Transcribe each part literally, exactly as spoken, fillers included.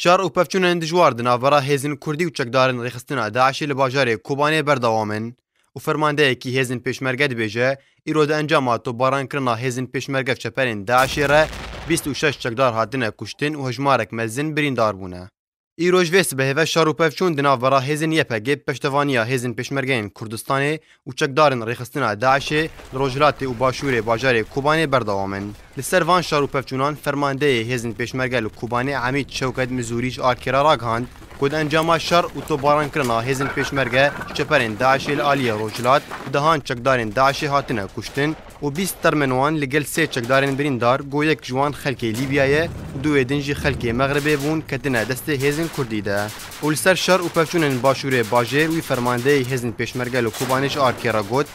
Şer û pevçûnên dijwar di navbera hêzên Kurdî û çekdarên rêxistina DAIŞê li bajarê Kobanê berdewam in û fermandeyekî hêzên Pêşmerge dibêje, îro di encama topbarankirina hêzên Pêşmerge bi çeperên DAIŞê re bîst û şeş çekdar hatine kuştin û hejmarek mezin birîndar bûne. Îro ji vê sibehê ve şer û pevçûn di navbera hêzên YPGê bi peştevaniya hêzên Pêşmergeyên Kurdistanê û çekdarên rêxistina DAIŞê li rojhilatê û başûrê bajarê Kobanê berdewam in. Li ser van şer û pevçûnan fermandeyê hêzên Pêşmerge li Kobanê Emîd Şewket Mizûrî ji Arkê re ragihand ku di encama şer û topbarankirina hêzên Pêşmerge ji çeperên DAIŞê li aliyê rojhilat dehan çekdarên DAIŞê hatine kuştin û bîst termên wan li gel sê çekdarên birîndar, ku yek ji wan xelkê Lîbya ye û du wê din jî xelkê Mexribê bûn, ketine destê hêzên Kurdî de. Û li ser şer û pevçûnên başûrê bajêr wî fermandeyê hêzên Pêşmerge li Kobanê ji Arkê re got,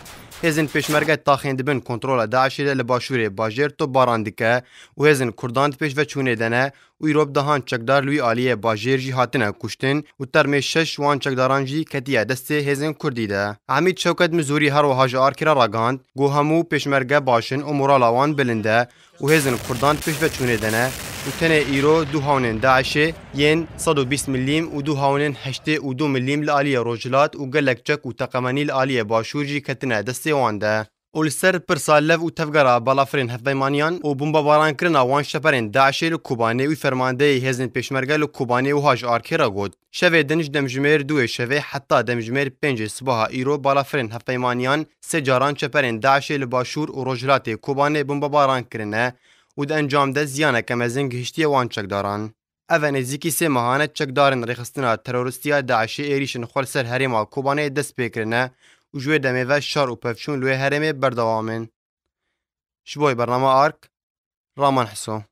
hêzên Pêşmerge taxên di bin kontrola DAIŞê de li başûrê bajêr topbaran dike û hêzên Kurdan di pêşveçûnê de ne û îro bi dehan çekdar li wî aliyê bajêr jî hatine kuştin û termê şeş wan çekdaran jî ketiye destê hêzên Kurdî de. Emîd Şewket Mizûrî her wiha ji Arkê re ragihand, ku hemû Pêşmerge baş in û morala wan bilind e û hêzên Kurdan di pêşveçûnê de ne û tenê îro du hawnên DAIŞê yên sed û bîst milîm û du hawnên heştê û du milîm li aliyê rojhilat û gelek çek û teqemenî li aliyê başûr jî ketine destê wan de. Û li ser pirsa lev û tevgera balafirên hevpeymaniyan û bombabarankirina wan ji çeperên DAIŞê li Kobanê wî fermandeyê hêzên Pêşmerge li Kobanê wiha ji Arkê re got, şevê din ji demjimêr duê şevê heta demjimêr pêncê sibaha îro balafirên hevpeymaniyan sê caran çeperên DAIŞê li başûr û rojhilatê Kobanê bombebaran kirine û di encam de ziyaneke mezin gihiştiye wan çekdaran. Ev e nêzîkî sê mehan e çekdarên rêxistina terorîstî ya DAIŞê êrîşên xwe li ser herêma Kobanê dest pê kirine û ji wê demê ve şer û pevçûn li wê herêmê berdewam in. Ji bo bernama Ark, Raman Hiso.